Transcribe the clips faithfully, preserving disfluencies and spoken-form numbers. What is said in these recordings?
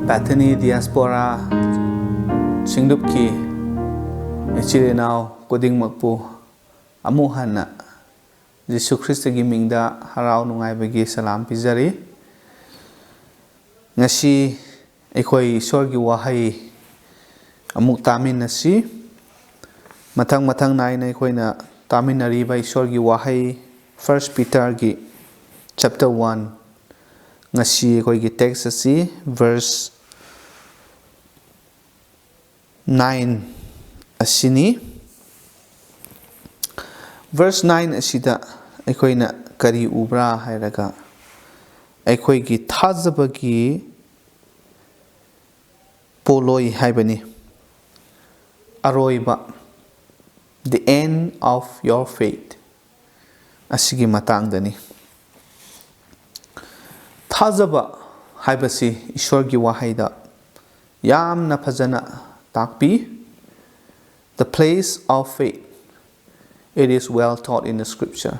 Bethany Diaspora ꯁꯤꯡꯂꯨꯞꯀꯤ ꯏꯆꯤꯜ ꯏꯅꯥꯎ ꯈꯨꯗꯤꯡꯃꯛꯄꯨ ꯑꯃꯨꯛ ꯍꯟꯅ ꯖꯤꯁꯨ ꯈ꯭ꯔꯤꯁꯇꯒꯤ ꯃꯤꯡꯗ ꯍꯔꯥꯎ ꯅꯨꯡꯉꯥꯏꯕꯒꯤ ꯁꯂꯥꯝ ꯄꯤꯖꯔꯤ꯫ ꯉꯁꯤ ꯑꯩꯈꯣꯏ ꯏꯁꯣꯔꯒꯤ ꯋꯥꯍꯩ ꯑꯃꯨꯛ ꯇꯥꯃꯤꯟꯅꯁꯤ꯫ ꯃꯊꯪ ꯃꯊꯪ ꯅꯥꯏꯅ ꯑꯩꯈꯣꯏꯅ ꯇꯥꯃꯤꯟꯅꯔꯤꯕ ꯏꯁꯣꯔꯒꯤ ꯋꯥꯍꯩ First Peterꯒꯤ chapter one꯫ ꯉꯁꯤ ꯑꯩꯈꯣꯏꯒꯤ text ꯑꯁꯤ verse nine ꯑꯁꯤꯅꯤ꯫ Verse nine ꯑꯁꯤꯗ ꯑꯩꯈꯣꯏꯅ ꯀꯔꯤ ꯎꯕ꯭ꯔꯥ ꯍꯥꯏꯔꯒ, ꯑꯩꯈꯣꯏꯒꯤ ꯊꯥꯖꯕꯒꯤ ꯄꯣꯠꯂꯣꯏ ꯍꯥꯏꯕꯅꯤ꯫ ꯑꯔꯣꯏꯕ, the end of your faith, ꯑꯁꯤꯒꯤ ꯃꯇꯥꯡꯗꯅꯤ꯫ ꯊꯥꯖꯕ ꯍꯥꯏꯕꯁꯤ ꯏꯁꯣꯔꯒꯤ ꯋꯥꯍꯩꯗ ꯌꯥꯝꯅ ꯐꯖꯅ ꯇꯥꯛꯄꯤ꯫ The place of faith, it is well taught in the scripture.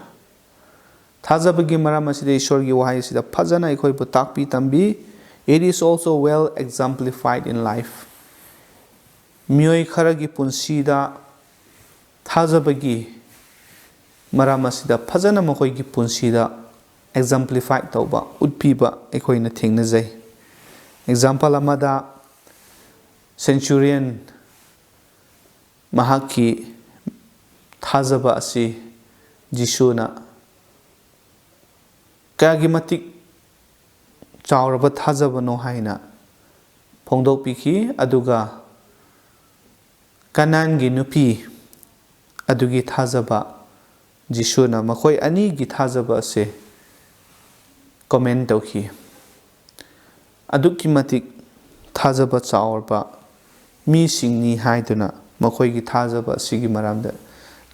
ꯊꯥꯖꯕꯒꯤ ꯃꯔꯝ ꯑꯁꯤꯗ ꯏꯁꯣꯔꯒꯤ ꯋꯥꯍꯩ ꯑꯁꯤꯗ ꯐꯖꯅ ꯑꯩꯈꯣꯏꯕꯨ ꯇꯥꯛꯄꯤ ꯇꯝꯕꯤ꯫ It is also well exemplified in life. ꯃꯤꯑꯣꯏ ꯈꯔꯒꯤ ꯄꯨꯟꯁꯤꯗ ꯊꯥꯖꯕꯒꯤ ꯃꯔꯝ ꯑꯁꯤꯗ ꯐꯖꯅ ꯃꯈꯣꯏꯒꯤ ꯄꯨꯟꯁꯤꯗ exemplify ꯇꯧꯕ, ꯎꯠꯄꯤꯕ ꯑꯩꯈꯣꯏꯅ ꯊꯦꯡꯅꯖꯩ꯫ Example ꯑꯃꯗ, centurion ꯃꯍꯥꯛꯀꯤ ꯊꯥꯖꯕ ꯑꯁꯤ ꯖꯤꯁꯨꯅ ꯀꯌꯥꯒꯤ ꯃꯇꯤꯛ ꯆꯥꯎꯔꯕ ꯊꯥꯖꯕꯅꯣ ꯍꯥꯏꯅ ꯐꯣꯡꯗꯣꯛꯄꯤꯈꯤ꯫ ꯑꯗꯨꯒ ꯀꯅꯥꯟꯒꯤ ꯅꯨꯄꯤ ꯑꯗꯨꯒꯤ ꯊꯥꯖꯕ, ꯖꯤꯁꯨꯅ ꯃꯈꯣꯏ ꯑꯅꯤꯒꯤ ꯊꯥꯖꯕ ꯑꯁꯦ comment ꯇꯧꯈꯤ꯫ ꯑꯗꯨꯛꯀꯤ ꯃꯇꯤꯛ ꯊꯥꯖꯕ ꯆꯥꯎꯔꯕ ꯃꯤꯁꯤꯡꯅꯤ ꯍꯥꯏꯗꯨꯅ ꯃꯈꯣꯏꯒꯤ ꯊꯥꯖꯕ ꯑꯁꯤꯒꯤ ꯃꯔꯝꯗ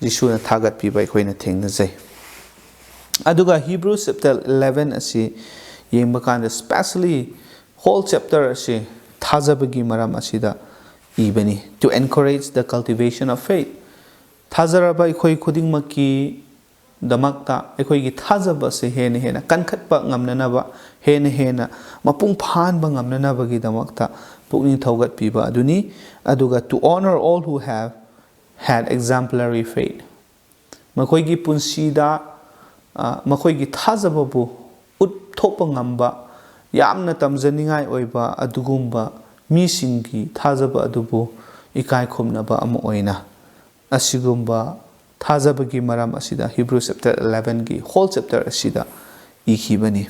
ꯖꯤꯁꯨꯅ ꯊꯥꯒꯠꯄꯤꯕ ꯑꯩꯈꯣꯏꯅ ꯊꯦꯡꯅꯖꯩ꯫ ꯑꯗꯨꯒ Hebrews chapter eleven ꯑꯁꯤ ꯌꯦꯡꯕ ꯀꯥꯟꯗ, specially whole chapter ꯑꯁꯤ ꯊꯥꯖꯕꯒꯤ ꯃꯔꯝ ꯑꯁꯤꯗ ꯏꯕꯅꯤ, to encourage the cultivation of faith. ꯊꯥꯖꯔꯕ ꯑꯩꯈꯣꯏ ꯈꯨꯗꯤꯡꯃꯛꯀꯤ ꯗꯃꯛꯇ ꯑꯩꯈꯣꯏꯒꯤ ꯊꯥꯖꯕꯁꯦ ꯍꯦꯟꯅ ꯍꯦꯟꯅ ꯀꯟꯈꯠꯄ ꯉꯝꯅꯅꯕ, ꯍꯦꯟꯅ ꯍꯦꯟꯅ ꯃꯄꯨꯡ ꯐꯥꯍꯟꯕ ꯉꯝꯅꯅꯕꯒꯤꯗꯃꯛꯇ ꯄꯨꯛꯅꯤꯡ ꯊꯧꯒꯠꯄꯤꯕ ꯑꯗꯨꯅꯤ꯫ ꯑꯗꯨꯒ "To honor all who have had exemplary faith", ꯃꯈꯣꯏꯒꯤ ꯄꯨꯟꯁꯤꯗ, ꯑ, ꯃꯈꯣꯏꯒꯤ ꯊꯥꯖꯕꯕꯨ ꯎꯠꯊꯣꯛꯄ ꯉꯝꯕ, ꯌꯥꯝꯅ ꯇꯝꯖꯅꯤꯡꯉꯥꯏ ꯑꯣꯏꯕ ꯑꯗꯨꯒꯨꯝꯕ ꯃꯤꯁꯤꯡꯒꯤ ꯊꯥꯖꯕ ꯑꯗꯨꯕꯨ ꯏꯀꯥꯏ ꯈꯨꯝꯅꯕ ꯑꯃ ꯑꯣꯏꯅ, ꯑꯁꯤꯒꯨꯝꯕ ꯊꯥꯖꯕꯒꯤ ꯃꯔꯝ ꯑꯁꯤꯗ Hebrews chapter elevenꯒꯤ whole chapter ꯑꯁꯤꯗ ꯏꯈꯤꯕꯅꯤ꯫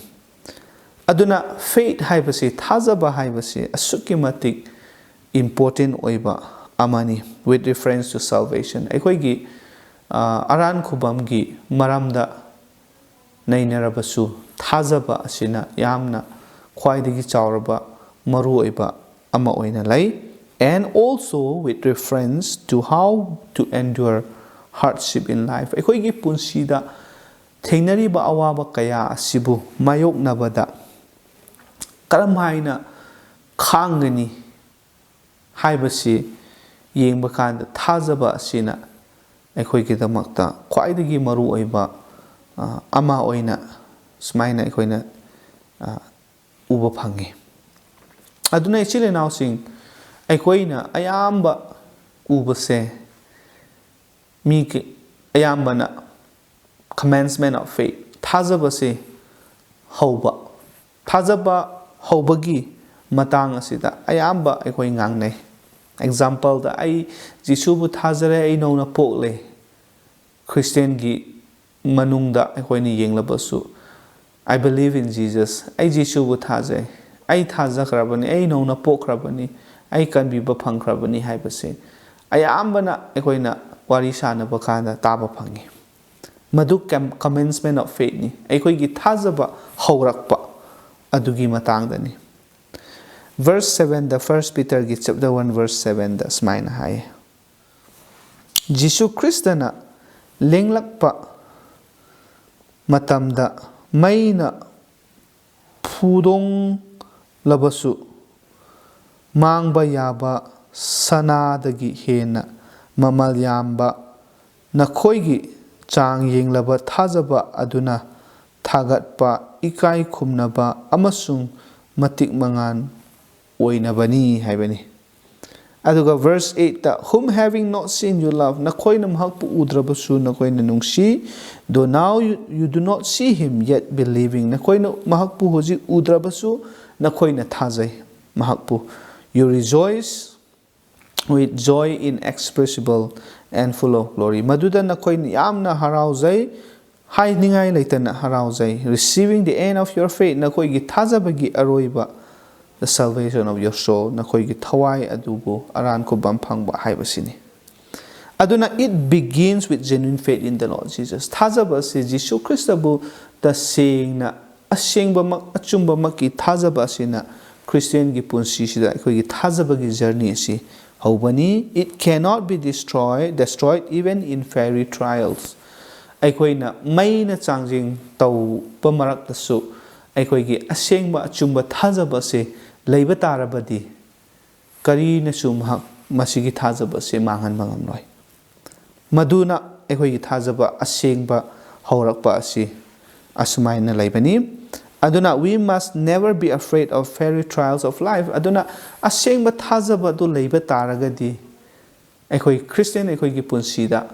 ꯑꯗꯨꯅ faith ꯍꯥꯏꯕꯁꯤ, ꯊꯥꯖꯕ ꯍꯥꯏꯕꯁꯤ ꯑꯁꯨꯛꯀꯤ ꯃꯇꯤꯛ important ꯑꯣꯏꯕ ꯑꯃꯅꯤ꯫ With reference to salvation, ꯑꯩꯈꯣꯏꯒꯤ, ꯑ, ꯑꯔꯥꯟ ꯈꯨꯕꯝꯒꯤ ꯃꯔꯝꯗ ꯅꯩꯅꯔꯕꯁꯨ, ꯊꯥꯖꯕ ꯑꯁꯤꯅ ꯌꯥꯝꯅ ꯈ꯭ꯋꯥꯏꯗꯒꯤ ꯆꯥꯎꯔꯕ, ꯃꯔꯨꯑꯣꯏꯕ ꯑꯃ ꯑꯣꯏꯅ ꯂꯩ꯫ And also with reference to how to endure hardship in life, ꯑꯩꯈꯣꯏꯒꯤ ꯄꯨꯟꯁꯤꯗ ꯊꯦꯡꯅꯔꯤꯕ ꯑꯋꯥꯕ ꯀꯌꯥ ꯑꯁꯤꯕꯨ ꯃꯥꯌꯣꯛꯅꯕꯗ ꯀꯔꯝ ꯍꯥꯏꯅ ꯈꯥꯡꯒꯅꯤ ꯍꯥꯏꯕꯁꯤ ꯌꯦꯡꯕ ꯀꯥꯟꯗ, ꯊꯥꯖꯕ ꯑꯁꯤꯅ ꯑꯩꯈꯣꯏꯒꯤꯗꯃꯛꯇ ꯈ꯭ꯋꯥꯏꯗꯒꯤ ꯃꯔꯨꯑꯣꯏꯕ, ꯑ, ꯑꯃ ꯑꯣꯏꯅ ꯁꯨꯃꯥꯏꯅ ꯑꯩꯈꯣꯏꯅ, ꯑ, ꯎꯕ ꯐꯪꯉꯤ꯫ ꯑꯗꯨꯅ, ꯏꯆꯤꯜ ꯏꯅꯥꯎꯁꯤꯡ, ꯑꯩꯈꯣꯏꯅ ꯑꯌꯥꯝꯕ ꯎꯕꯁꯦ, ꯃꯤ ꯀ-, ꯑꯌꯥꯝꯕꯅ commencement of faith, ꯊꯥꯖꯕꯁꯦ ꯍꯧꯕ, ꯊꯥꯖꯕ ꯍꯧꯕꯒꯤ ꯃꯇꯥꯡ ꯑꯁꯤꯗ ꯑꯌꯥꯝꯕ ꯑꯩꯈꯣꯏ ꯉꯥꯡꯅꯩ꯫ Exampleꯗ, "ꯑꯩ ꯖꯤꯁꯨꯕꯨ ꯊꯥꯖꯔꯦ, ꯑꯩ ꯅꯧꯅ ꯄꯣꯛꯂꯦ"꯫ ꯈ꯭ꯔꯤꯁꯇꯤꯌꯥꯟꯒꯤ ꯃꯅꯨꯡꯗ ꯑꯩꯈꯣꯏꯅ ꯌꯦꯡꯂꯕꯁꯨ, "I believe in Jesus", "ꯑꯩ ꯖꯤꯁꯨꯕꯨ ꯊꯥꯖꯩ", "ꯑꯩ ꯊꯥꯖꯈ꯭ꯔꯕꯅꯤ", "ꯑꯩ ꯅꯧꯅ ꯄꯣꯛꯈ꯭ꯔꯕꯅꯤ", "ꯑꯩ ꯀꯟꯕꯤꯕ ꯐꯪꯈ꯭ꯔꯕꯅꯤ" ꯍꯥꯏꯕꯁꯦ ꯑꯌꯥꯝꯕꯅ ꯑꯩꯈꯣꯏꯅ ꯋꯥꯔꯤ ꯁꯥꯟꯅꯕ ꯀꯥꯟꯗ ꯇꯥꯕ ꯐꯪꯉꯤ꯫ ꯃꯗꯨ ꯀꯦꯝ-, commencement of faithꯅꯤ, ꯑꯩꯈꯣꯏꯒꯤ ꯊꯥꯖꯕ ꯍꯧꯔꯛꯄ ꯑꯗꯨꯒꯤ ꯃꯇꯥꯡꯗꯅꯤ꯫ Verse sevenꯗ, First Peterꯒꯤ chapter one verse sevenꯗ ꯁꯨꯃꯥꯏꯅ ꯍꯥꯏꯌꯦ, "ꯖꯤꯁꯨ ꯈ꯭ꯔꯤꯁꯇꯅ ꯂꯦꯡꯂꯛꯄ ꯃꯇꯝꯗ ꯃꯩꯅ ꯐꯨꯗꯣꯡꯂꯕꯁꯨ, ꯃꯥꯡꯕ ꯌꯥꯕ ꯁꯅꯥꯗꯒꯤ ꯍꯦꯟꯅ ꯃꯃꯜ ꯌꯥꯝꯕ ꯅꯈꯣꯏꯒꯤ ꯆꯥꯡ ꯌꯦꯡꯂꯕ ꯊꯥꯖꯕ ꯑꯗꯨꯅ ꯊꯥꯒꯠꯄ, ꯏꯀꯥꯏ ꯈꯨꯝꯅꯕ ꯑꯃꯁꯨꯡ ꯃꯇꯤꯛ ꯃꯉꯥꯟ ꯑꯣꯏꯅꯕꯅꯤ ꯍꯥꯏꯕꯅꯤ꯫ ꯑꯗꯨꯒ verse eight ꯇ, "Whom having not seen you love," ꯅꯈꯣꯏꯅ ꯃꯍꯥꯛꯄꯨ ꯎꯗ꯭ꯔꯕꯁꯨ ꯅꯈꯣꯏꯅ ꯅꯨꯡꯁꯤ, "though now you, you do not see him, yet believing," ꯅꯈꯣꯏꯅ ꯃꯍꯥꯛꯄꯨ ꯍꯧꯖꯤꯛ ꯎꯗ꯭ꯔꯕꯁꯨ ꯅꯈꯣꯏꯅ ꯊꯥꯖꯩ ꯃꯍꯥꯛꯄꯨ, "you rejoice with joy inexpressible and full of glory," ꯃꯗꯨꯗ ꯅꯈꯣꯏꯅ ꯌꯥꯝꯅ ꯍꯔꯥꯎꯖꯩ, ꯍꯥꯏꯅꯤꯡꯉꯥꯏ ꯂꯩꯇꯅ ꯍꯔꯥꯎꯖꯩ, "receiving the end of your faith," ꯅꯈꯣꯏꯒꯤ ꯊꯥꯖꯕꯒꯤ ꯑꯔꯣꯏꯕ, "the salvation of your soul," ꯅꯈꯣꯏꯒꯤ ꯊꯋꯥꯏ ꯑꯗꯨꯕꯨ ꯑꯔꯥꯟ ꯈꯨꯕꯝ ꯐꯪꯕ ꯍꯥꯏꯕꯁꯤꯅꯤ꯫ ꯑꯗꯨꯅ it begins with genuine faith in the Lord Jesus. ꯊꯥꯖꯕ ꯑꯁꯤ ꯖꯤꯁꯨ ꯈ꯭ꯔꯤꯁꯇꯕꯨ ꯇꯁꯦꯡꯅ ꯑꯁꯦꯡꯕꯃꯛ, ꯑꯆꯨꯝꯕꯃꯛꯀꯤ ꯊꯥꯖꯕ ꯑꯁꯤꯅ ꯈ꯭ꯔꯤꯁꯇꯤꯌꯟꯒꯤ ꯄꯨꯟꯁꯤꯁꯤꯗ ꯑꯩꯈꯣꯏꯒꯤ ꯊꯥꯖꯕꯒꯤ journey ꯑꯁꯤ ꯍꯧꯕꯅꯤ꯫ It cannot be destroyed, destroyed even in fiery trials. ꯑꯩꯈꯣꯏꯅ ꯃꯩꯅ ꯆꯥꯡꯖꯦꯡ ꯇꯧꯕ ꯃꯔꯛꯇꯁꯨ ꯑꯩꯈꯣꯏꯒꯤ ꯑꯁꯦꯡꯕ ꯑꯆꯨꯝꯕ ꯊꯥꯖꯕ ꯑꯁꯤ ꯂꯩꯕ ꯇꯥꯔꯕꯗꯤ ꯀꯔꯤꯅꯁꯨ ꯃꯍꯥꯛ ꯃꯁꯤꯒꯤ ꯊꯥꯖꯕ ꯑꯁꯤ ꯃꯥꯡꯍꯟꯕ ꯉꯝꯂꯣꯏ꯫ ꯃꯗꯨꯅ ꯑꯩꯈꯣꯏꯒꯤ ꯊꯥꯖꯕ ꯑꯁꯦꯡꯕ ꯍꯧꯔꯛꯄ ꯑꯁꯤ ꯑꯁꯨꯃꯥꯏꯅ ꯂꯩꯕꯅꯤ꯫ ꯑꯗꯨꯅ we must never be afraid of fiery trials of life. ꯑꯗꯨꯅ ꯑꯁꯦꯡꯕ ꯊꯥꯖꯕ ꯑꯗꯨ ꯂꯩꯕ ꯇꯥꯔꯒꯗꯤ ꯑꯩꯈꯣꯏ ꯈ꯭ꯔꯤꯁꯇꯤꯌꯟ ꯑꯩꯈꯣꯏꯒꯤ ꯄꯨꯟꯁꯤꯗ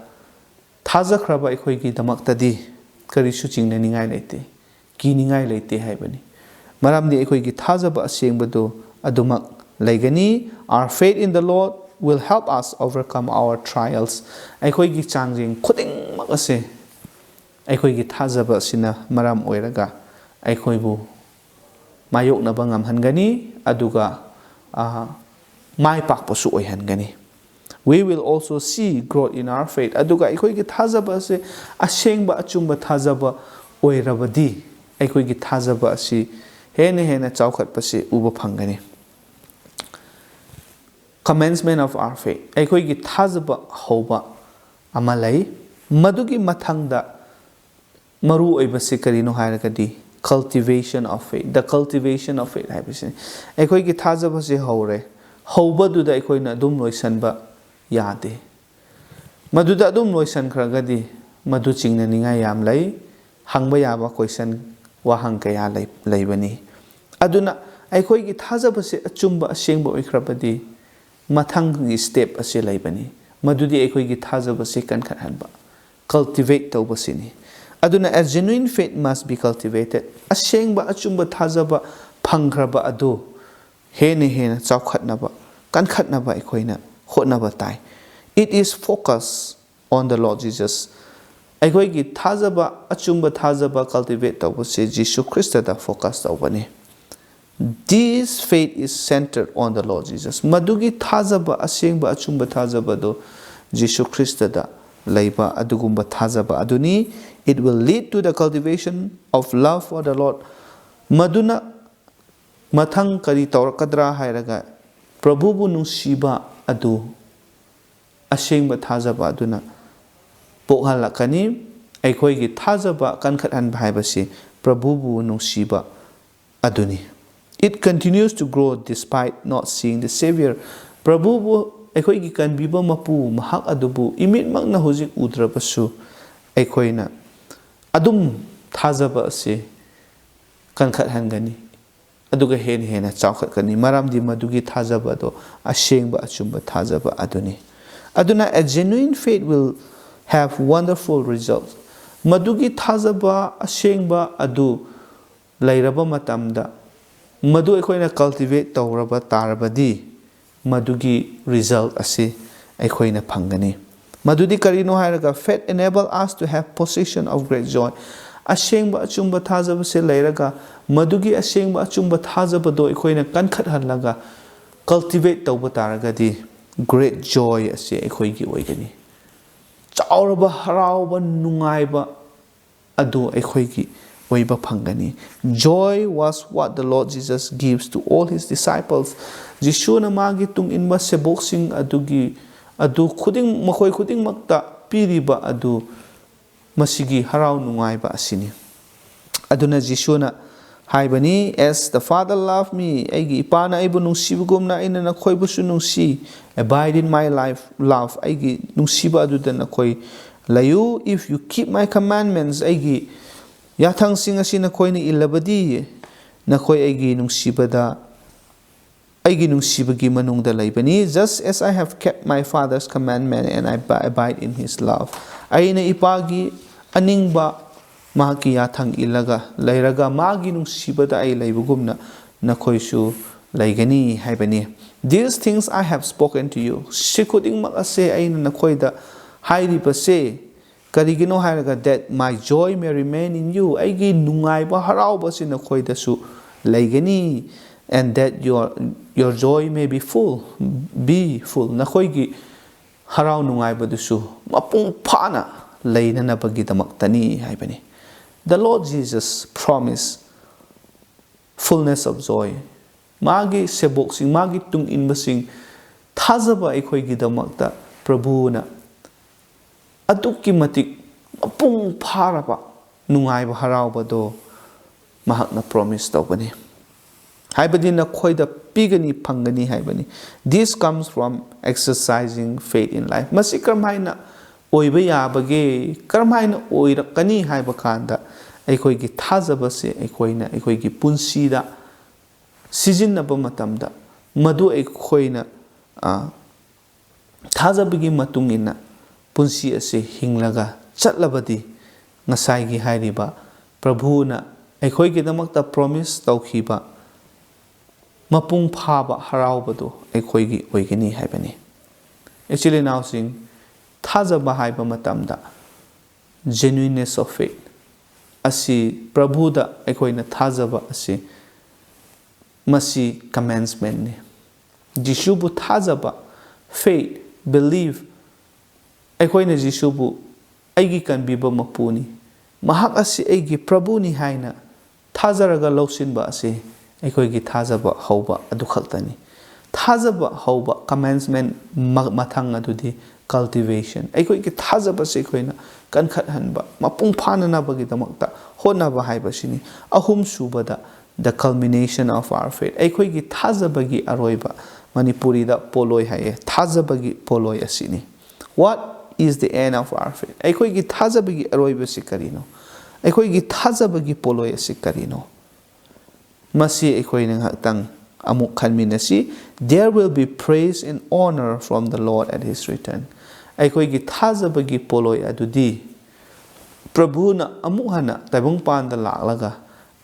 ꯊꯥꯖꯈ꯭ꯔꯕ ꯑꯩꯈꯣꯏꯒꯤꯗꯃꯛꯇꯗꯤ ꯀꯔꯤꯁꯨ ꯆꯤꯡꯅꯅꯤꯡꯉꯥꯏ ꯂꯩꯇꯦ, ꯀꯤꯅꯤꯡꯉꯥꯏ ꯂꯩꯇꯦ ꯍꯥꯏꯕꯅꯤ꯫ ꯃꯔꯝꯗꯤ ꯑꯩꯈꯣꯏꯒꯤ ꯊꯥꯖꯕ ꯑꯁꯦꯡꯕꯗꯨ ꯑꯗꯨꯃꯛ ꯂꯩꯒꯅꯤ꯫ Our faith in the Lord will help us overcome our trials. ꯑꯩꯈꯣꯏꯒꯤ ꯆꯥꯡꯖꯦꯡ ꯈꯨꯗꯤꯡꯃꯛ ꯑꯁꯦ ꯑꯩꯈꯣꯏꯒꯤ ꯊꯥꯖꯕ ꯑꯁꯤꯅ ꯃꯔꯝ ꯑꯣꯏꯔꯒ ꯑꯩꯈꯣꯏꯕꯨ ꯃꯥꯌꯣꯛꯅꯕ ꯉꯝꯍꯟꯒꯅꯤ, ꯑꯗꯨꯒ, ꯑ, ꯃꯥꯏ ꯄꯥꯛꯄꯁꯨ ꯑꯣꯏꯍꯟꯒꯅꯤ꯫ We will also see growth in our faith. ꯑꯗꯨꯒ ꯑꯩꯈꯣꯏꯒꯤ ꯊꯥꯖꯕ ꯑꯁꯤ ꯑꯁꯦꯡꯕ ꯑꯆꯨꯝꯕ ꯊꯥꯖꯕ ꯑꯣꯏꯔꯕꯗꯤ ꯑꯩꯈꯣꯏꯒꯤ ꯊꯥꯖꯕ ꯑꯁꯤ ꯍꯦꯟꯅ ꯍꯦꯟꯅ ꯆꯥꯎꯈꯠꯄꯁꯤ ꯎꯕ ꯐꯪꯒꯅꯤ꯫ Commencement of our faith. ꯑꯩꯈꯣꯏꯒꯤ ꯊꯥꯖꯕ ꯍꯧꯕ ꯑꯃ ꯂꯩ꯫ ꯃꯗꯨꯒꯤ ꯃꯊꯪꯗ ꯃꯔꯨ ꯑꯣꯏꯕꯁꯤ ꯀꯔꯤꯅꯣ ꯍꯥꯏꯔꯒꯗꯤ cultivation of faith, the cultivation of faith ꯍꯥꯏꯕꯁꯤꯅꯤ꯫ ꯑꯩꯈꯣꯏꯒꯤ ꯊꯥꯖꯕꯁꯤ ꯍꯧꯔꯦ, ꯍꯧꯕꯗꯨꯗ ꯑꯩꯈꯣꯏꯅ ꯑꯗꯨꯝ ꯂꯣꯏꯁꯟꯕ ꯌꯥꯗꯦ꯫ ꯃꯗꯨꯗ ꯑꯗꯨꯝ ꯂꯣꯏꯁꯟꯈ꯭ꯔꯒꯗꯤ ꯃꯗꯨ ꯆꯤꯡꯅꯅꯤꯡꯉꯥꯏ ꯌꯥꯝ ꯂꯩ꯫ ꯍꯪꯕ ꯌꯥꯕ question, ꯋꯥꯍꯪ ꯀꯌꯥ ꯂꯩ-, ꯂꯩꯕꯅꯤ꯫ ꯑꯗꯨꯅ ꯑꯩꯈꯣꯏꯒꯤ ꯊꯥꯖꯕꯁꯦ ꯑꯆꯨꯝꯕ, ꯑꯁꯦꯡꯕ ꯑꯣꯏꯈ꯭ꯔꯕꯗꯤ, ꯃꯊꯪꯒꯤ step ꯑꯁꯤ ꯂꯩꯕꯅꯤ, ꯃꯗꯨꯗꯤ ꯑꯩꯈꯣꯏꯒꯤ ꯊꯥꯖꯕꯁꯦ ꯀꯟꯈꯠꯍꯟꯕ, cultivate ꯇꯧꯕꯁꯤꯅꯤ꯫ ꯑꯗꯨꯅ, a genuine faith must be cultivated. ꯑꯁꯦꯡꯕ, ꯑꯆꯨꯝꯕ ꯊꯥꯖꯕ ꯐꯪꯈ꯭ꯔꯕ ꯑꯗꯨ ꯍꯦꯟꯅ ꯍꯦꯟꯅ ꯆꯥꯎꯈꯠꯅꯕ, ꯀꯟꯈꯠꯅꯕ ꯑꯩꯈꯣꯏꯅ ꯍꯣꯠꯅꯕ ꯇꯥꯏ꯫ It is focus on the Lord Jesus. ꯑꯩꯈꯣꯏꯒꯤ ꯊꯥꯖꯕ, ꯑꯆꯨꯝꯕ ꯊꯥꯖꯕ cultivate ꯇꯧꯕꯁꯦ ꯖꯤꯁꯨ ꯈ꯭ꯔꯤꯁꯇꯗ focus ꯇꯧꯕꯅꯤ꯫ This faith is centered on the Lord Jesus. ꯃꯗꯨꯒꯤ ꯊꯥꯖꯕ, ꯑꯁꯦꯡꯕ, ꯑꯆꯨꯝꯕ ꯊꯥꯖꯕꯗꯨ ꯖꯤꯁꯨ ꯈ꯭ꯔꯤꯁꯇꯗ ꯂꯩꯕ ꯑꯗꯨꯒꯨꯝꯕ ꯊꯥꯖꯕ ꯑꯗꯨꯅꯤ꯫ It will lead to the cultivation of love for the Lord. ꯃꯗꯨꯅ ꯃꯊꯪ ꯀꯔꯤ ꯇꯧꯔꯛꯀꯗ꯭ꯔꯥ ꯍꯥꯏꯔꯒ, ꯄ꯭ꯔꯚꯨꯕꯨ ꯅꯨꯡꯁꯤꯕ ꯑꯗꯨ, ꯑꯁꯦꯡꯕ ꯊꯥꯖꯕ ꯑꯗꯨꯅ ꯄꯣꯛꯍꯜꯂꯛꯀꯅꯤ꯫ ꯑꯩꯈꯣꯏꯒꯤ ꯊꯥꯖꯕ ꯀꯟꯈꯠꯍꯟꯕ ꯍꯥꯏꯕꯁꯤ ꯄ꯭ꯔꯚꯨꯕꯨ ꯅꯨꯡꯁꯤꯕ ꯑꯗꯨꯅꯤ꯫ It continues to grow despite not seeing the Savior. ꯄ꯭ꯔꯚꯨꯕꯨ, ꯑꯩꯈꯣꯏꯒꯤ ꯀꯟꯕꯤꯕ ꯃꯄꯨ, ꯃꯍꯥꯛ ꯑꯗꯨꯕꯨ ꯏꯃꯤꯠꯃꯛꯅ ꯍꯧꯖꯤꯛ ꯎꯗ꯭ꯔꯕꯁꯨ, ꯑꯩꯈꯣꯏꯅ ꯑꯗꯨꯝ ꯊꯥꯖꯕ ꯑꯁꯤ ꯀꯟꯈꯠꯍꯟꯒꯅꯤ, ꯑꯗꯨꯒ ꯍꯦꯟꯅ ꯍꯦꯟꯅ ꯆꯥꯎꯈꯠꯀꯅꯤ, ꯃꯔꯝꯗꯤ ꯃꯗꯨꯒꯤ ꯊꯥꯖꯕ ꯑꯗꯣ ꯑꯁꯦꯡꯕ, ꯑꯆꯨꯝꯕ ꯊꯥꯖꯕ ꯑꯗꯨꯅꯤ꯫ ꯑꯗꯨꯅ, a genuine faith will have wonderful results. ꯃꯗꯨꯒꯤ ꯊꯥꯖꯕ ꯑꯁꯦꯡꯕ ꯑꯗꯨ ꯂꯩꯔꯕ ꯃꯇꯝꯗ, ꯃꯗꯨ ꯑꯩꯈꯣꯏꯅ cultivate ꯇꯧꯔꯕ ꯇꯥꯔꯕꯗꯤ, ꯃꯗꯨꯒꯤ result ꯑꯁꯤ ꯑꯩꯈꯣꯏꯅ ꯐꯪꯒꯅꯤ꯫ ꯃꯗꯨꯗꯤ ꯀꯔꯤꯅꯣ ꯍꯥꯏꯔꯒ, faith enable us to have possession of great joy. ꯑꯁꯦꯡꯕ, ꯑꯆꯨꯝꯕ ꯊꯥꯖꯕꯁꯦ ꯂꯩꯔꯒ, ꯃꯗꯨꯒꯤ ꯑꯁꯦꯡꯕ, ꯑꯆꯨꯝꯕ ꯊꯥꯖꯕꯗꯣ ꯑꯩꯈꯣꯏꯅ ꯀꯟꯈꯠꯍꯜꯂꯒ cultivate ꯇꯧꯕ ꯇꯥꯔꯒꯗꯤ, great joy ꯑꯁꯤ ꯑꯩꯈꯣꯏꯒꯤ ꯑꯣꯏꯒꯅꯤ꯫ ꯆꯥꯎꯔꯕ ꯍꯔꯥꯎꯕ, ꯅꯨꯡꯉꯥꯏꯕ ꯑꯗꯨ ꯑꯩꯈꯣꯏꯒꯤ ꯑꯣꯏꯕ ꯐꯪꯒꯅꯤ꯫ Joy was what the Lord Jesus gives to all his disciples. ꯖꯤꯁꯨꯅ ꯃꯥꯒꯤ ꯇꯨꯡ ꯏꯟꯕ ꯁꯦꯕꯣꯛꯁꯤꯡ ꯑꯗꯨꯒꯤ, ꯑꯗꯨ ꯈꯨꯗꯤꯡ-, ꯃꯈꯣꯏ ꯈꯨꯗꯤꯡꯃꯛꯇ ꯄꯤꯔꯤꯕ ꯑꯗꯨ ꯃꯁꯤꯒꯤ ꯍꯔꯥꯎ ꯅꯨꯡꯉꯥꯏꯕ ꯑꯁꯤꯅꯤ꯫ ꯑꯗꯨꯅ ꯖꯤꯁꯨꯅ ꯍꯥꯏꯕꯅꯤ, "As the Father loved me," ꯑꯩꯒꯤ ꯏꯄꯥꯅ ꯑꯩꯕꯨ ꯅꯨꯡꯁꯤꯕꯒꯨꯝꯅ ꯑꯩꯅ ꯅꯈꯣꯏꯕꯨꯁꯨ ꯅꯨꯡꯁꯤ꯫ "Abide in my life, love," ꯑꯩꯒꯤ ꯅꯨꯡꯁꯤꯕ ꯑꯗꯨꯗ ꯅꯈꯣꯏ ꯂꯩꯌꯨ, if you keep my commandments, ꯑꯩꯒꯤ ꯌꯥꯊꯪꯁꯤꯡ ꯑꯁꯤ ꯅꯈꯣꯏꯅ ꯏꯜꯂꯕꯗꯤ, ꯅꯈꯣꯏ ꯑꯩꯒꯤ ꯅꯨꯡꯁꯤꯕꯗ, ꯑꯩꯒꯤ ꯅꯨꯡꯁꯤꯕꯒꯤ ꯃꯅꯨꯡꯗ ꯂꯩꯕꯅꯤ꯫ Just as I have kept my Father's commandment and I abide in his love, ꯑꯩꯅ ꯏꯄꯥꯒꯤ ꯑꯅꯤꯡꯕ, ꯃꯍꯥꯛꯀꯤ ꯌꯥꯊꯪ ꯏꯜꯂꯒ ꯂꯩꯔꯒ ꯃꯥꯒꯤ ꯅꯨꯡꯁꯤꯕꯗ ꯑꯩ ꯂꯩꯕꯒꯨꯝꯅ ꯅꯈꯣꯏꯁꯨ ꯂꯩꯒꯅꯤ ꯍꯥꯏꯕꯅꯤ꯫ These things I have spoken to you. ꯁꯤ ꯈꯨꯗꯤꯡꯃꯛ ꯑꯁꯦ ꯑꯩꯅ ꯅꯈꯣꯏꯗ ꯍꯥꯏꯔꯤꯕꯁꯦ ꯀꯔꯤꯒꯤꯅꯣ ꯍꯥꯏꯔꯒ, that my joy may remain in you, ꯑꯩꯒꯤ ꯅꯨꯡꯉꯥꯏꯕ ꯍꯔꯥꯎꯕꯁꯤ ꯅꯈꯣꯏꯗꯁꯨ ꯂꯩꯒꯅꯤ, and that your, your joy may be full, be full, ꯅꯈꯣꯏꯒꯤ ꯍꯔꯥꯎ ꯅꯨꯡꯉꯥꯏꯕꯗꯨꯁꯨ ꯃꯄꯨꯡ ꯐꯥꯅ ꯂꯩꯅꯅꯕꯒꯤꯗꯃꯛꯇꯅꯤ ꯍꯥꯏꯕꯅꯤ꯫ The Lord Jesus promise fullness of joy. ꯃꯥꯒꯤ ꯁꯦꯕꯣꯛꯁꯤꯡ, ꯃꯥꯒꯤ ꯇꯨꯡ ꯏꯟꯕꯁꯤꯡ, ꯊꯥꯖꯕ ꯑꯩꯈꯣꯏꯒꯤꯗꯃꯛꯇ ꯄ꯭ꯔꯚꯨꯅ ꯑꯗꯨꯛꯀꯤ ꯃꯇꯤꯛ ꯃꯄꯨꯡ ꯐꯥꯔꯕ ꯅꯨꯡꯉꯥꯏꯕ ꯍꯔꯥꯎꯕꯗꯣ ꯃꯍꯥꯛꯅ promise ꯇꯧꯕꯅꯤ꯫ ꯍꯥꯏꯕꯗꯤ ꯅꯈꯣꯏꯗ ꯄꯤꯒꯅꯤ, ꯐꯪꯒꯅꯤ ꯍꯥꯏꯕꯅꯤ꯫ This comes from exercising faith in life. ꯃꯁꯤ ꯀꯔꯝꯍꯥꯏꯅ ꯑꯣꯏꯕ ꯌꯥꯕꯒꯦ? ꯀꯔꯝꯍꯥꯏꯅ ꯑꯣꯏꯔꯛꯀꯅꯤ ꯍꯥꯏꯕ ꯀꯥꯟꯗ, ꯑꯩꯈꯣꯏꯒꯤ ꯊꯥꯖꯕꯁꯦ ꯑꯩꯈꯣꯏꯅ ꯑꯩꯈꯣꯏꯒꯤ ꯄꯨꯟꯁꯤꯗ ꯁꯤꯖꯤꯟꯅꯕ ꯃꯇꯝꯗ, ꯃꯗꯨ ꯑꯩꯈꯣꯏꯅ, ꯑ, ꯊꯥꯖꯕꯒꯤ ꯃꯇꯨꯡ ꯏꯟꯅ ꯄꯨꯟꯁꯤ ꯑꯁꯤ ꯍꯤꯡꯂꯒ ꯆꯠꯂꯕꯗꯤ, ꯉꯁꯥꯏꯒꯤ ꯍꯥꯏꯔꯤꯕ ꯄ꯭ꯔꯚꯨꯅ ꯑꯩꯈꯣꯏꯒꯤꯗꯃꯛꯇ promise ꯇꯧꯈꯤꯕ ꯃꯄꯨꯡ ꯐꯥꯕ ꯍꯔꯥꯎꯕꯗꯨ ꯑꯩꯈꯣꯏꯒꯤ ꯑꯣꯏꯒꯅꯤ ꯍꯥꯏꯕꯅꯤ꯫ ꯏꯆꯤꯜ ꯏꯅꯥꯎꯁꯤꯡ, ꯊꯥꯖꯕ ꯍꯥꯏꯕ ꯃꯇꯝꯗ genuineness of faith ꯑꯁꯤ, ꯄ꯭ꯔꯚꯨꯗ ꯑꯩꯈꯣꯏꯅ ꯊꯥꯖꯕ ꯑꯁꯤ, ꯃꯁꯤ commandmentꯅꯤ꯫ ꯖꯤꯁꯨꯕꯨ ꯊꯥꯖꯕ, faith, believe, ꯑꯩꯈꯣꯏꯅ ꯖꯤꯁꯨꯕꯨ ꯑꯩꯒꯤ ꯀꯟꯕꯤꯕ ꯃꯄꯨꯅꯤ, ꯃꯍꯥꯛ ꯑꯁꯤ ꯑꯩꯒꯤ ꯄ꯭ꯔꯚꯨꯅꯤ ꯍꯥꯏꯅ ꯊꯥꯖꯔꯒ ꯂꯧꯁꯤꯟꯕ ꯑꯁꯤ ꯑꯩꯈꯣꯏꯒꯤ ꯊꯥꯖꯕ ꯍꯧꯕ ꯑꯗꯨꯈꯛꯇꯅꯤ꯫ ꯊꯥꯖꯕ ꯍꯧꯕ, commencement, ꯃ-, ꯃꯊꯪ ꯑꯗꯨꯗꯤ cultivation꯫ ꯑꯩꯈꯣꯏꯒꯤ ꯊꯥꯖꯕꯁꯤ ꯑꯩꯈꯣꯏꯅ ꯀꯟꯈꯠꯍꯟꯕ, ꯃꯄꯨꯡ ꯐꯥꯅꯅꯕꯒꯤꯗꯃꯛꯇ ꯍꯣꯠꯅꯕ ꯍꯥꯏꯕꯁꯤꯅꯤ꯫ ꯑꯍꯨꯝꯁꯨꯕꯗ, the culmination of our faith꯫ ꯑꯩꯈꯣꯏꯒꯤ ꯊꯥꯖꯕꯒꯤ ꯑꯔꯣꯏꯕ, ꯃꯅꯤꯄꯨꯔꯤꯗ ꯄꯣꯂꯣꯏ ꯍꯥꯏꯌꯦ, ꯊꯥꯖꯕꯒꯤ ꯄꯣꯂꯣꯏ ꯑꯁꯤꯅꯤ꯫ What is the end of our faith? ꯑꯩꯈꯣꯏꯒꯤ ꯊꯥꯖꯕꯒꯤ ꯑꯔꯣꯏꯕꯁꯤ ꯀꯔꯤꯅꯣ? ꯑꯩꯈꯣꯏꯒꯤ ꯊꯥꯖꯕꯒꯤ ꯄꯣꯠꯂꯣꯏ ꯑꯁꯤ ꯀꯔꯤꯅꯣ? ꯃꯁꯤ ꯑꯩꯈꯣꯏꯅ ꯉꯥꯏꯍꯥꯛꯇꯪ ꯑꯃꯨꯛ ꯈꯟꯃꯤꯟꯅꯁꯤ꯫ There will be praise and honor from the Lord at his return. ꯑꯩꯈꯣꯏꯒꯤ ꯊꯥꯖꯕꯒꯤ ꯄꯣꯠꯂꯣꯏ ꯑꯗꯨꯗꯤ ꯄ꯭ꯔꯚꯨꯅ ꯑꯃꯨꯛ ꯍꯟꯅ ꯇꯥꯏꯕꯪꯄꯥꯟꯗ ꯂꯥꯛꯂꯒ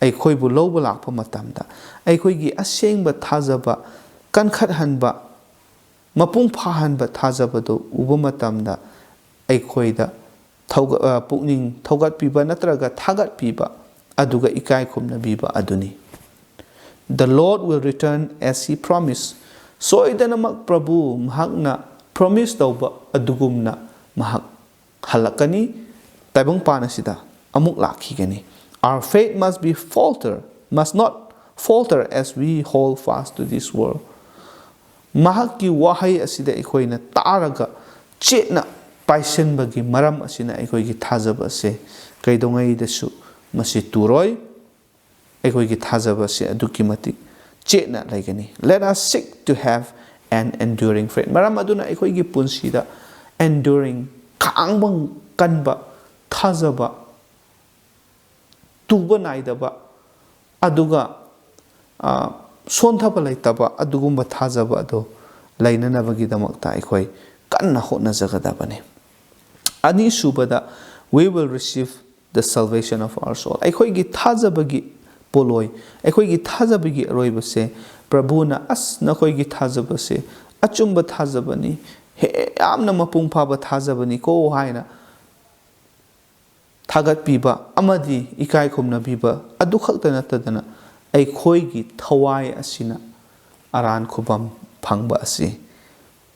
ꯑꯩꯈꯣꯏꯕꯨ ꯂꯧꯕ ꯂꯥꯛꯄ ꯃꯇꯝꯗ, ꯑꯩꯈꯣꯏꯒꯤ ꯑꯁꯦꯡꯕ ꯊꯥꯖꯕ ꯀꯟꯈꯠꯍꯟꯕ, ꯃꯄꯨꯡ ꯐꯥꯍꯟꯕ ꯊꯥꯖꯕꯗꯨ ꯎꯕ ꯃꯇꯝꯗ ꯑꯩꯈꯣꯏꯗ ꯊꯧꯒ-, ꯑ, ꯄꯨꯛꯅꯤꯡ ꯊꯧꯒꯠꯄꯤꯕ ꯅꯠꯇ꯭ꯔꯒ ꯊꯥꯒꯠꯄꯤꯕ, ꯑꯗꯨꯒ ꯏꯀꯥꯏ ꯈꯨꯝꯅꯕꯤꯕ ꯑꯗꯨꯅꯤ꯫ The Lord will return as he promised. ꯁꯣꯏꯗꯅꯃꯛ ꯄ꯭ꯔꯚꯨ ꯃꯍꯥꯛꯅ ꯄ꯭ꯔꯣꯃꯤꯁ ꯇꯧꯕ ꯑꯗꯨꯒꯨꯝꯅ ꯃꯍꯥꯛ ꯍꯜꯂꯛꯀꯅꯤ, ꯇꯥꯏꯕꯪꯄꯥꯟ ꯑꯁꯤꯗ ꯑꯃꯨꯛ ꯂꯥꯛꯈꯤꯒꯅꯤ꯫ Our faith must be falter, must not falter as we hold fast to this world. ꯃꯍꯥꯛꯀꯤ ꯋꯥꯍꯩ ꯑꯁꯤꯗ ꯑꯩꯈꯣꯏꯅ ꯇꯥꯔꯒ ꯆꯦꯠꯅ ꯄꯥꯏꯁꯤꯟꯕꯒꯤ ꯃꯔꯝ ꯑꯁꯤꯅ ꯑꯩꯈꯣꯏꯒꯤ ꯊꯥꯖꯕ ꯑꯁꯦ ꯀꯩꯗꯧꯉꯩꯗꯁꯨ ꯃꯁꯤ ꯇꯨꯔꯣꯏ꯫ ꯑꯩꯈꯣꯏꯒꯤ ꯊꯥꯖꯕ ꯑꯁꯤ ꯑꯗꯨꯛꯀꯤ ꯃꯇꯤꯛ ꯆꯦꯠꯅ ꯂꯩꯒꯅꯤ꯫ Let us seek to have an enduring faith. ꯃꯔꯝ ꯑꯗꯨꯅ ꯑꯩꯈꯣꯏꯒꯤ ꯄꯨꯟꯁꯤꯗ enduring, ꯈꯥꯡꯕ ꯀꯟꯕ ꯊꯥꯖꯕ, ꯇꯨꯕ ꯅꯥꯏꯗꯕ, ꯑꯗꯨꯒ, ꯑ, ꯁꯣꯟꯊꯕ ꯂꯩꯇꯕ ꯑꯗꯨꯒꯨꯝꯕ ꯊꯥꯖꯕ ꯑꯗꯨ ꯂꯩꯅꯅꯕꯒꯤꯗꯃꯛꯇ ꯑꯩꯈꯣꯏ ꯀꯟꯅ ꯍꯣꯠꯅꯖꯒꯗꯕꯅꯤ꯫ ꯑꯅꯤꯁꯨꯕꯗ, we will receive the salvation of our soul. ꯑꯩꯈꯣꯏꯒꯤ ꯊꯥꯖꯕꯒꯤ ꯄꯣꯠꯂꯣꯏ, ꯑꯩꯈꯣꯏꯒꯤ ꯊꯥꯖꯕꯒꯤ ꯑꯔꯣꯏꯕꯁꯦ ꯄ꯭ꯔꯚꯨꯅ, "ꯑꯁ, ꯅꯈꯣꯏꯒꯤ ꯊꯥꯖꯕꯁꯦ ꯑꯆꯨꯝꯕ ꯊꯥꯖꯕꯅꯤ, ꯍꯦ-, ꯌꯥꯝꯅ ꯃꯄꯨꯡ ꯐꯥꯕ ꯊꯥꯖꯕꯅꯤꯀꯣ" ꯍꯥꯏꯅ ꯊꯥꯒꯠꯄꯤꯕ ꯑꯃꯗꯤ ꯏꯀꯥꯏ ꯈꯨꯝꯅꯕꯤꯕ ꯑꯗꯨꯈꯛꯇ ꯅꯠꯇꯗꯅ, ꯑꯩꯈꯣꯏꯒꯤ ꯊꯋꯥꯏ ꯑꯁꯤꯅ ꯑꯔꯥꯟ ꯈꯨꯕꯝ ꯐꯪꯕ ꯑꯁꯤ,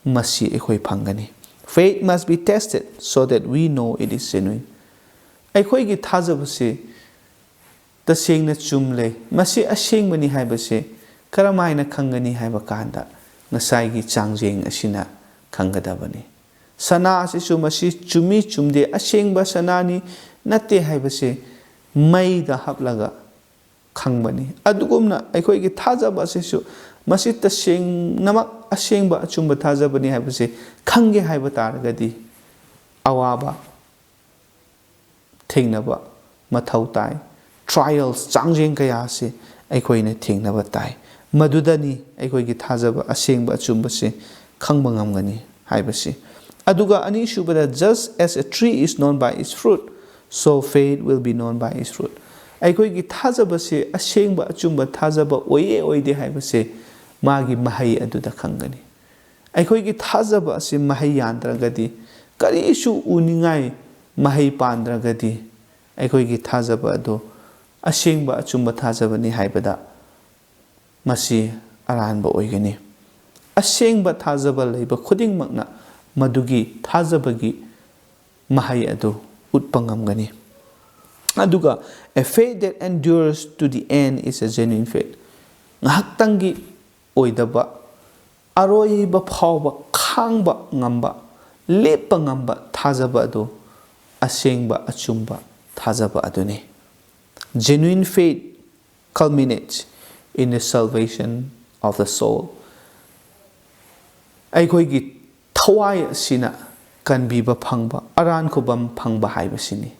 ꯃꯁꯤ ꯑꯩꯈꯣꯏ ꯐꯪꯒꯅꯤ꯫ Faith must be tested so that we know it is genuine. ꯑꯩꯈꯣꯏꯒꯤ ꯊꯥꯖꯕꯁꯤ ꯇꯁꯦꯡꯅ ꯆꯨꯝꯂꯦ, ꯃꯁꯤ ꯑꯁꯦꯡꯕꯅꯤ ꯍꯥꯏꯕꯁꯦ ꯀꯔꯝꯍꯥꯏꯅ ꯈꯪꯒꯅꯤ ꯍꯥꯏꯕ ꯀꯥꯟꯗ, ꯉꯁꯥꯏꯒꯤ ꯆꯥꯡꯖꯦꯡ ꯑꯁꯤꯅ ꯈꯪꯒꯗꯕꯅꯤ꯫ ꯁꯅꯥ ꯑꯁꯤꯁꯨ ꯃꯁꯤ ꯆꯨꯝꯃꯤ ꯆꯨꯝꯗꯦ, ꯑꯁꯦꯡꯕ ꯁꯅꯥꯅꯤ ꯅꯠꯇꯦ ꯍꯥꯏꯕꯁꯦ ꯃꯩꯗ ꯍꯥꯞꯂꯒ ꯈꯪꯕꯅꯤ꯫ ꯑꯗꯨꯒꯨꯝꯅ ꯑꯩꯈꯣꯏꯒꯤ ꯊꯥꯖꯕ ꯑꯁꯤꯁꯨ ꯃꯁꯤ ꯇꯁꯦꯡꯅꯃꯛ ꯑꯁꯦꯡꯕ ꯑꯆꯨꯝꯕ ꯊꯥꯖꯕꯅꯤ ꯍꯥꯏꯕꯁꯦ ꯈꯪꯒꯦ ꯍꯥꯏꯕ ꯇꯥꯔꯒꯗꯤ, ꯑꯋꯥꯕ ꯊꯦꯡꯅꯕ ꯃꯊꯧ ꯇꯥꯏ꯫ Trials, ꯆꯥꯡꯖꯦꯡ ꯀꯌꯥ ꯑꯁꯤ ꯑꯩꯈꯣꯏꯅ ꯊꯦꯡꯅꯕ ꯇꯥꯏ꯫ ꯃꯗꯨꯗꯅꯤ ꯑꯩꯈꯣꯏꯒꯤ ꯊꯥꯖꯕ ꯑꯁꯦꯡꯕ ꯑꯆꯨꯝꯕꯁꯤ ꯈꯪꯕ ꯉꯝꯒꯅꯤ ꯍꯥꯏꯕꯁꯤ꯫ ꯑꯗꯨꯒ ꯑꯅꯤꯁꯨꯕꯗ, "Just as a tree is known by its fruit, so faith will be known by its fruit." ꯑꯩꯈꯣꯏꯒꯤ ꯊꯥꯖꯕꯁꯤ ꯑꯁꯦꯡꯕ ꯑꯆꯨꯝꯕ ꯊꯥꯖꯕ ꯑꯣꯏꯌꯦ ꯑꯣꯏꯗꯦ ꯍꯥꯏꯕꯁꯦ ꯃꯥꯒꯤ ꯃꯍꯩ ꯑꯗꯨꯗ ꯈꯪꯒꯅꯤ꯫ ꯑꯩꯈꯣꯏꯒꯤ ꯊꯥꯖꯕ ꯑꯁꯤ ꯃꯍꯩ ꯌꯥꯟꯗ꯭ꯔꯒꯗꯤ, ꯀꯔꯤꯁꯨ ꯎꯅꯤꯡꯉꯥꯏ ꯃꯍꯩ ꯄꯥꯟꯗ꯭ꯔꯒꯗꯤ, ꯑꯩꯈꯣꯏꯒꯤ ꯊꯥꯖꯕ ꯑꯗꯨ ꯑꯁꯦꯡꯕ ꯑꯆꯨꯝꯕ ꯊꯥꯖꯕꯅꯤ ꯍꯥꯏꯕꯗ ꯃꯁꯤ ꯑꯔꯥꯟꯕ ꯑꯣꯏꯒꯅꯤ꯫ ꯑꯁꯦꯡꯕ ꯊꯥꯖꯕ ꯂꯩꯕ ꯈꯨꯗꯤꯡꯃꯛꯅ ꯃꯗꯨꯒꯤ ꯊꯥꯖꯕꯒꯤ ꯃꯍꯩ ꯑꯗꯨ ꯎꯠꯄ ꯉꯝꯒꯅꯤ꯫ ꯑꯗꯨꯒ, "A faith that endures to the end is a genuine faith." ꯉꯥꯏꯍꯥꯛꯇꯪꯒꯤ ꯑꯣꯏꯗꯕ, ꯑꯔꯣꯏꯕ ꯐꯥꯎꯕ ꯈꯥꯡꯕ ꯉꯝꯕ, ꯂꯦꯞꯄ ꯉꯝꯕ ꯊꯥꯖꯕ ꯑꯗꯨ ꯑꯁꯦꯡꯕ ꯑꯆꯨꯝꯕ ꯊꯥꯖꯕ ꯑꯗꯨꯅꯤ꯫ Genuine faith culminates in the salvation of the soul. ꯑꯩꯈꯣꯏꯒꯤ ꯊꯋꯥꯏ ꯑꯁꯤꯅ ꯀꯟꯕꯤꯕ ꯐꯪꯕ, ꯑꯔꯥꯟ ꯈꯨꯕꯝ ꯐꯪꯕ ꯍꯥꯏꯕꯁꯤꯅꯤ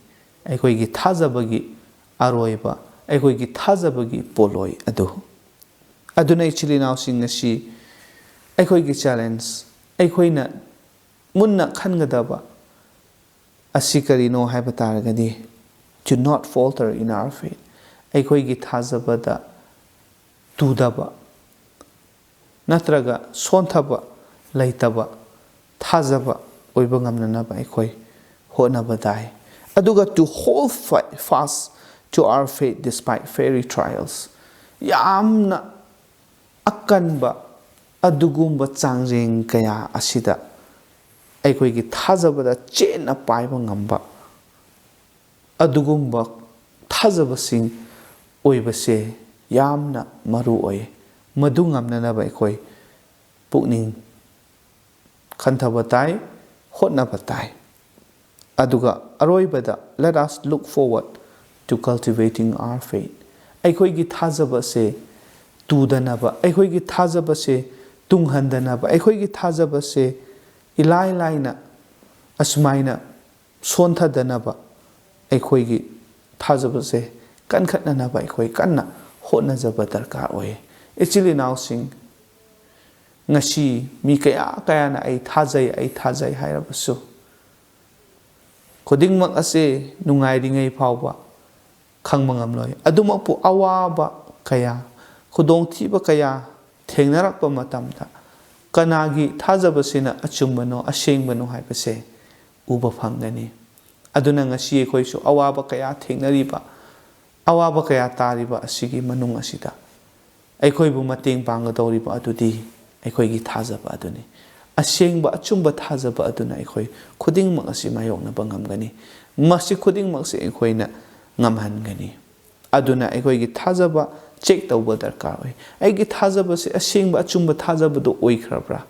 ꯑꯩꯈꯣꯏꯒꯤ ꯊꯥꯖꯕꯒꯤ ꯑꯔꯣꯏꯕ, ꯑꯩꯈꯣꯏꯒꯤ ꯊꯥꯖꯕꯒꯤ ꯄꯣꯠꯂꯣꯏ ꯑꯗꯨ꯫ ꯑꯗꯨꯅ ꯏꯆꯤꯜ ꯏꯅꯥꯎꯁꯤꯡ, ꯉꯁꯤ ꯑꯩꯈꯣꯏꯒꯤ challenge, ꯑꯩꯈꯣꯏꯅ ꯃꯨꯟꯅ ꯈꯟꯒꯗꯕ ꯑꯁꯤ ꯀꯔꯤꯅꯣ ꯍꯥꯏꯕ ꯇꯥꯔꯒꯗꯤ, "Do not falter in our faith." ꯑꯩꯈꯣꯏꯒꯤ ꯊꯥꯖꯕꯗ ꯇꯨꯗꯕ ꯅꯠꯇ꯭ꯔꯒ ꯁꯣꯟꯊꯕ ꯂꯩꯇꯕ ꯊꯥꯖꯕ ꯑꯣꯏꯕ ꯉꯝꯅꯅꯕ ꯑꯩꯈꯣꯏ ꯍꯣꯠꯅꯕ ꯇꯥꯏ꯫ ꯑꯗꯨꯒ, "To hold fa-, fast to our faith despite fiery trials." ꯌꯥꯝꯅ ꯑꯀꯟꯕ ꯑꯗꯨꯒꯨꯝꯕ ꯆꯥꯡꯖꯦꯡ ꯀꯌꯥ ꯑꯁꯤꯗ ꯑꯩꯈꯣꯏꯒꯤ ꯊꯥꯖꯕꯗ ꯆꯦꯠꯅ ꯄꯥꯏꯕ ꯉꯝꯕ ꯑꯗꯨꯒꯨꯝꯕ ꯊꯥꯖꯕꯁꯤꯡ ꯑꯣꯏꯕꯁꯦ ꯌꯥꯝꯅ ꯃꯔꯨ ꯑꯣꯏ꯫ ꯃꯗꯨ ꯉꯝꯅꯅꯕ ꯑꯩꯈꯣꯏ ꯄꯨꯛꯅꯤꯡ ꯈꯟꯊꯕ ꯇꯥꯏ, ꯍꯣꯠꯅꯕ ꯇꯥꯏ꯫ ꯑꯗꯨꯒ ꯑꯔꯣꯏꯕꯗ, "Let us look forward to cultivating our faith." ꯑꯩꯈꯣꯏꯒꯤ ꯊꯥꯖꯕꯁꯦ ꯇꯨꯗꯅꯕ, ꯑꯩꯈꯣꯏꯒꯤ ꯊꯥꯖꯕꯁꯦ ꯇꯨꯡꯍꯟꯗꯅꯕ, ꯑꯩꯈꯣꯏꯒꯤ ꯊꯥꯖꯕꯁꯦ ꯏꯂꯥꯏ ꯂꯥꯏꯅ ꯑꯁꯨꯃꯥꯏꯅ ꯁꯣꯟꯊꯗꯅꯕ ꯑꯩꯈꯣꯏꯒꯤ ꯊꯥꯖꯕꯁꯦ ꯀꯟꯈꯠꯅꯅꯕ ꯑꯩꯈꯣꯏ ꯀꯟꯅ ꯍꯣꯠꯅꯖꯕ ꯗꯔꯀꯥꯔ ꯑꯣꯏ꯫ ꯏꯆꯤꯜ ꯏꯅꯥꯎꯁꯤꯡ, ꯉꯁꯤ ꯃꯤ ꯀꯌꯥ ꯀꯌꯥꯅ "ꯑꯩ ꯊꯥꯖꯩ, ꯑꯩ ꯊꯥꯖꯩ" ꯍꯥꯏꯔꯕꯁꯨ, ꯈꯨꯗꯤꯡꯃꯛ ꯑꯁꯦ ꯅꯨꯡꯉꯥꯏꯔꯤꯉꯩ ꯐꯥꯎꯕ ꯈꯪꯕ ꯉꯝꯂꯣꯏ꯫ ꯑꯗꯨꯃꯛꯄꯨ ꯑꯋꯥꯕ ꯀꯌꯥ, ꯈꯨꯗꯣꯡꯊꯤꯕ ꯀꯌꯥ ꯊꯦꯡꯅꯔꯛꯄ ꯃꯇꯝꯗ ꯀꯅꯥꯒꯤ ꯊꯥꯖꯕꯁꯤꯅ ꯑꯆꯨꯝꯕꯅꯣ, ꯑꯁꯦꯡꯕꯅꯣ ꯍꯥꯏꯕꯁꯦ ꯎꯕ ꯐꯪꯒꯅꯤ꯫ ꯑꯗꯨꯅ ꯉꯁꯤ ꯑꯩꯈꯣꯏꯁꯨ ꯑꯋꯥꯕ ꯀꯌꯥ ꯊꯦꯡꯅꯔꯤꯕ, ꯑꯋꯥꯕ ꯀꯌꯥ ꯇꯥꯔꯤꯕ ꯑꯁꯤꯒꯤ ꯃꯅꯨꯡ ꯑꯁꯤꯗ ꯑꯩꯈꯣꯏꯕꯨ ꯃꯇꯦꯡ ꯄꯥꯡꯒꯗꯧꯔꯤꯕ ꯑꯗꯨꯗꯤ ꯑꯩꯈꯣꯏꯒꯤ ꯊꯥꯖꯕ ꯑꯗꯨꯅꯤ꯫ ꯑꯁꯦꯡꯕ ꯑꯆꯨꯝꯕ ꯊꯥꯖꯕ ꯑꯗꯨꯅ ꯑꯩꯈꯣꯏ ꯈꯨꯗꯤꯡꯃꯛ ꯑꯁꯤ ꯃꯥꯌꯣꯛꯅꯕ ꯉꯝꯒꯅꯤ꯫ ꯃꯁꯤ ꯈꯨꯗꯤꯡꯃꯛꯁꯤ ꯑꯩꯈꯣꯏꯅ ꯉꯝꯍꯟꯒꯅꯤ꯫ ꯑꯗꯨꯅ ꯑꯩꯈꯣꯏꯒꯤ ꯊꯥꯖꯕ ꯆꯦꯛ ꯇꯧꯕ ꯗꯔꯀꯥꯔ ꯑꯣꯏ꯫ ꯑꯩꯒꯤ ꯊꯥꯖꯕꯁꯤ ꯑꯁꯦꯡꯕ ꯑꯆꯨꯝꯕ ꯊꯥꯖꯕꯗꯨ ꯑꯣꯏꯈ꯭ꯔꯕ꯭ꯔꯥ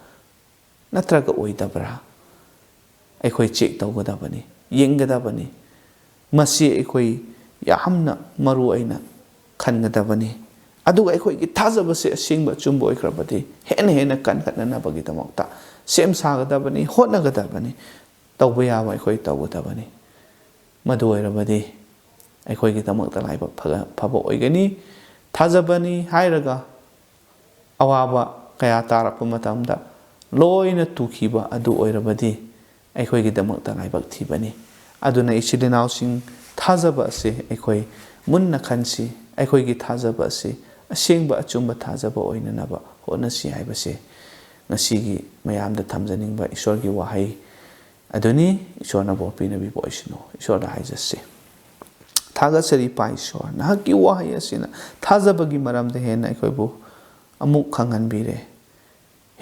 ꯅꯠꯇ꯭ꯔꯒ ꯑꯣꯏꯗꯕ꯭ꯔꯥ? ꯑꯩꯈꯣꯏ ꯆꯦꯛ ꯇꯧꯒꯗꯕꯅꯤ, ꯌꯦꯡꯒꯗꯕꯅꯤ꯫ ꯃꯁꯤ ꯑꯩꯈꯣꯏ ꯌꯥꯝꯅ ꯃꯔꯨ ꯑꯣꯏꯅ ꯈꯟꯒꯗꯕꯅꯤ꯫ ꯑꯗꯨꯒ ꯑꯩꯈꯣꯏꯒꯤ ꯊꯥꯖꯕꯁꯦ ꯑꯁꯦꯡꯕ ꯑꯆꯨꯝꯕ ꯑꯣꯏꯈ꯭ꯔꯕꯗꯤ ꯍꯦꯟꯅ ꯍꯦꯟꯅ ꯀꯟꯈꯠꯅꯅꯕꯒꯤꯗꯃꯛꯇ ꯁꯦꯝ ꯁꯥꯒꯗꯕꯅꯤ, ꯍꯣꯠꯅꯒꯗꯕꯅꯤ, ꯇꯧꯕ ꯌꯥꯕ ꯑꯩꯈꯣꯏ ꯇꯧꯒꯗꯕꯅꯤ꯫ ꯃꯗꯨ ꯑꯣꯏꯔꯕꯗꯤ ꯑꯩꯈꯣꯏꯒꯤꯗꯃꯛꯇ ꯂꯥꯏꯕꯛ ꯐꯒ-, ꯐꯕ ꯑꯣꯏꯒꯅꯤ꯫ ꯊꯥꯖꯕꯅꯤ ꯍꯥꯏꯔꯒ ꯑꯋꯥꯕ ꯀꯌꯥ ꯇꯥꯔꯛꯄ ꯃꯇꯝꯗ ꯂꯣꯏꯅ ꯇꯨꯈꯤꯕ ꯑꯗꯨ ꯑꯣꯏꯔꯕꯗꯤ ꯑꯩꯈꯣꯏꯒꯤꯗꯃꯛꯇ ꯂꯥꯏꯕꯛ ꯊꯤꯕꯅꯤ꯫ ꯑꯗꯨꯅ ꯏꯆꯤꯜ ꯏꯅꯥꯎꯁꯤꯡ, ꯊꯥꯖꯕ ꯑꯁꯤ ꯑꯩꯈꯣꯏ ꯃꯨꯟꯅ ꯈꯟꯁꯤ, ꯑꯩꯈꯣꯏꯒꯤ ꯊꯥꯖꯕ ꯑꯁꯤ ꯑꯁꯦꯡꯕ ꯑꯆꯨꯝꯕ ꯊꯥꯖꯕ ꯑꯣꯏꯅꯅꯕ ꯍꯣꯠꯅꯁꯤ ꯍꯥꯏꯕꯁꯦ ꯉꯁꯤꯒꯤ ꯃꯌꯥꯝꯗ ꯊꯝꯖꯅꯤꯡꯕ ꯏꯁꯣꯔꯒꯤ ꯋꯥꯍꯩ ꯑꯗꯨꯅꯤ꯫ ꯏꯁꯣꯔꯅ ꯕꯣꯔ ꯄꯤꯅꯕꯤꯕ ꯑꯣꯏꯁꯅꯨ꯫ ꯏꯁꯣꯔꯗ ꯍꯥꯏꯖꯁꯤ꯫ ꯊꯥꯒꯠꯆꯔꯤ ꯏꯄꯥ ꯏꯁꯣꯔ, ꯅꯍꯥꯛꯀꯤ ꯋꯥꯍꯩ ꯑꯁꯤꯅ ꯊꯥꯖꯕꯒꯤ ꯃꯔꯝꯗ ꯍꯦꯟꯅ ꯑꯩꯈꯣꯏꯕꯨ ꯑꯃꯨꯛ ꯈꯪꯍꯟꯕꯤꯔꯦ꯫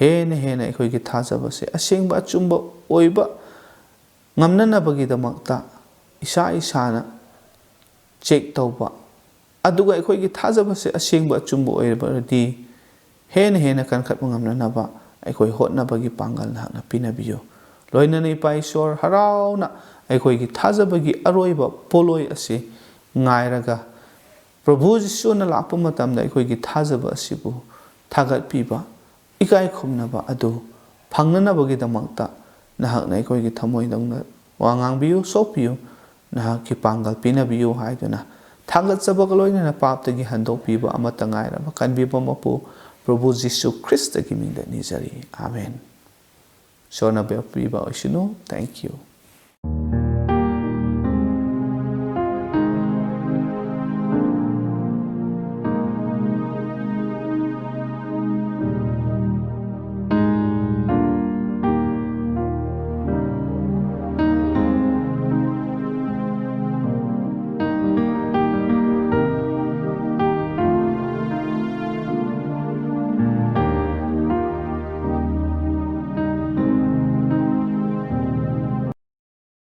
ꯍꯦꯟꯅ ꯍꯦꯟꯅ ꯑꯩꯈꯣꯏꯒꯤ ꯊꯥꯖꯕꯁꯦ ꯑꯁꯦꯡꯕ ꯑꯆꯨꯝꯕ ꯑꯣꯏꯕ ꯉꯝꯅꯅꯕꯒꯤꯗꯃꯛꯇ ꯏꯁꯥ ꯏꯁꯥꯅ ꯆꯦꯛ ꯇꯧꯕ, ꯑꯗꯨꯒ ꯑꯩꯈꯣꯏꯒꯤ ꯊꯥꯖꯕꯁꯦ ꯑꯁꯦꯡꯕ ꯑꯆꯨꯝꯕ ꯑꯣꯏꯔꯕꯗꯤ ꯍꯦꯟꯅ ꯍꯦꯟꯅ ꯀꯟꯈꯠꯄ ꯉꯝꯅꯅꯕ ꯑꯩꯈꯣꯏ ꯍꯣꯠꯅꯕꯒꯤ ꯄꯥꯡꯒꯜ ꯅꯍꯥꯛꯅ ꯄꯤꯅꯕꯤꯌꯨ꯫ ꯂꯣꯏꯅꯅ ꯏꯄꯥ ꯏꯁꯣꯔ, ꯍꯔꯥꯎꯅ ꯑꯩꯈꯣꯏꯒꯤ ꯊꯥꯖꯕꯒꯤ ꯑꯔꯣꯏꯕ ꯄꯣꯠꯂꯣꯏ ꯑꯁꯤ ꯉꯥꯏꯔꯒ, ꯄ꯭ꯔꯚꯨ ꯖꯤꯁꯨꯅ ꯂꯥꯛꯄ ꯃꯇꯝꯗ ꯑꯩꯈꯣꯏꯒꯤ ꯊꯥꯖꯕ ꯑꯁꯤꯕꯨ ꯊꯥꯒꯠꯄꯤꯕ, ꯏꯀꯥꯏ ꯈꯨꯝꯅꯕ ꯑꯗꯨ ꯐꯪꯅꯅꯕꯒꯤꯗꯃꯛꯇ ꯅꯍꯥꯛꯅ ꯑꯩꯈꯣꯏꯒꯤ ꯊꯃꯣꯏꯗꯧꯅ ꯋꯥ ꯉꯥꯡꯕꯤꯌꯨ, ꯁꯣꯛꯄꯤꯌꯨ, ꯅꯍꯥꯛꯀꯤ ꯄꯥꯡꯒꯜ ꯄꯤꯅꯕꯤꯌꯨ ꯍꯥꯏꯗꯨꯅ ꯊꯥꯒꯠꯆꯕꯒ ꯂꯣꯏꯅꯅ ꯄꯥꯞꯇꯒꯤ ꯍꯟꯗꯣꯛꯄꯤꯕ ꯑꯃꯠꯇ ꯉꯥꯏꯔꯕ ꯀꯟꯕꯤꯕ ꯃꯄꯨ ꯄ꯭ꯔꯚꯨ ꯖꯤꯁꯨ ꯈ꯭ꯔꯤꯁꯇꯒꯤ ꯃꯤꯡꯗ ꯅꯤꯖꯔꯤ꯫ ꯑꯥꯃꯦꯟ꯫ ꯏꯁꯣꯔꯅ ꯄꯤꯕ ꯑꯣꯏꯁꯅꯨ꯫ Thank you꯫